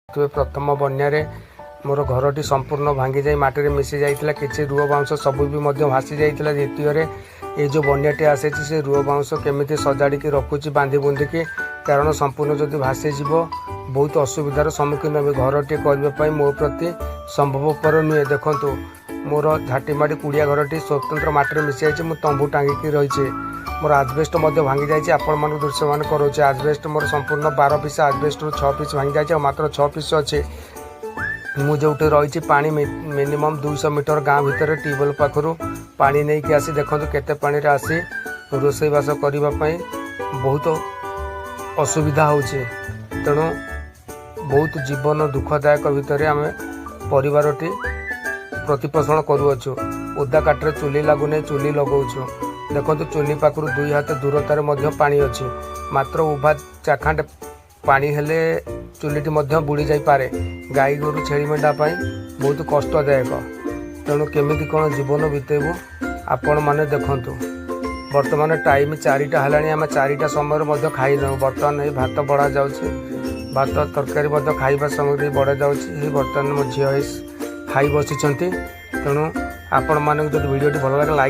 ପ୍ରଥମ ବନ୍ୟାରେ ମୋର ଘରଟି ସମ୍ପୂର୍ଣ୍ଣ ଭାଙ୍ଗିଯାଇ ମାଟିରେ ମିଶି ଯାଇଥିଲା। କିଛି ରୁଅ ବାଉଁଶ ସବୁ ବି ମଧ୍ୟ ଭାସି ଯାଇଥିଲା। ଦ୍ୱିତୀୟରେ ଏଇ ଯେଉଁ ବନ୍ୟାଟି ଆସିଛି, ସେ ରୁଅ ବାଉଁଶ କେମିତି ସଜାଡ଼ିକି ରଖୁଛି ବାନ୍ଧି ବୁନ୍ଧିକି, କାରଣ ସମ୍ପୂର୍ଣ୍ଣ ଯଦି ଭାସିଯିବ, ବହୁତ ଅସୁବିଧାର ସମ୍ମୁଖୀନ ହେବି। ଘରଟି କରିବା ପାଇଁ ମୋ ପ୍ରତି ସମ୍ଭବପର ନୁହେଁ। ଦେଖନ୍ତୁ, ମୋର ଝାଟିମାଟି କୁଡ଼ିଆ ଘରଟି ସ୍ୱତନ୍ତ୍ର ମାଟିରେ ମିଶିଯାଇଛି। ମୁଁ ତମ୍ବୁ ଟାଙ୍ଗିକି ରହିଛି। ମୋର ଆଜବେଷ୍ଟ ମଧ୍ୟ ଭାଙ୍ଗି ଯାଇଛି। ଆପଣମାନଙ୍କୁ ଦୃଶ୍ୟମାନ କରାଉଛି ଆଜବେଷ୍ଟ। ମୋର ସମ୍ପୂର୍ଣ୍ଣ 12 ପିସ୍ ଆଜବେଷ୍ଟରୁ 6 ପିସ୍ ଭାଙ୍ଗି ଯାଇଛି ଆଉ ମାତ୍ର 6 ପିସ୍ ଅଛି। ମୁଁ ଯେଉଁଠି ରହିଛି, ପାଣି ମିନିମମ୍ 200 ମିଟର ଗାଁ ଭିତରେ ଟ୍ୟୁବୱେଲ୍ ପାଖରୁ ପାଣି ନେଇକି ଆସି, ଦେଖନ୍ତୁ କେତେ ପାଣିରେ ଆସି ରୋଷେଇବାସ କରିବା ପାଇଁ ବହୁତ ଅସୁବିଧା ହେଉଛି। ତେଣୁ ବହୁତ ଜୀବନ ଦୁଃଖଦାୟକ ଭିତରେ ଆମେ ପରିବାରଟି ପ୍ରତିପୋଷଣ କରୁଅଛୁ। ଓଦା କାଠରେ ଚୁଲି ଲାଗୁନାହିଁ, ଚୁଲି ଲଗାଉଛୁ। ଦେଖନ୍ତୁ, ଚୁଲି ପାଖରୁ ଦୁଇ ହାତ ଦୂରତାରେ ମଧ୍ୟ ପାଣି ଅଛି। ମାତ୍ର ଉଭା ଚାଖାଣ୍ଡେ ପାଣି ହେଲେ ଚୁଲିଟି ମଧ୍ୟ ବୁଡ଼ି ଯାଇପାରେ। ଗାଈ ଗୋରୁ, ଛେଳି ମେଣ୍ଢା ପାଇଁ ବହୁତ କଷ୍ଟଦାୟକ। ତେଣୁ କେମିତି କ'ଣ ଜୀବନ ବିତେଇବୁ, ଆପଣମାନେ ଦେଖନ୍ତୁ। ବର୍ତ୍ତମାନ ଟାଇମ୍ 4ଟା ହେଲାଣି। ଆମେ 4ଟା ସମୟରେ ମଧ୍ୟ ଖାଇନାହୁଁ। ବର୍ତ୍ତମାନ ଏଇ ଭାତ ବଢ଼ା ଯାଉଛି। ଭାତ ତରକାରୀ ମଧ୍ୟ ଖାଇବା ସାମଗ୍ରୀ ବଢ଼ା ଯାଉଛି। ଏଇ ବର୍ତ୍ତମାନ ମୋ ଝିଅ ହେଇ ଖାଇ ବସିଛନ୍ତି। ତେଣୁ ଆପଣମାନଙ୍କୁ ଯଦି ଭିଡ଼ିଓଟି ଭଲ ଲାଗେ, ଲାଇକ୍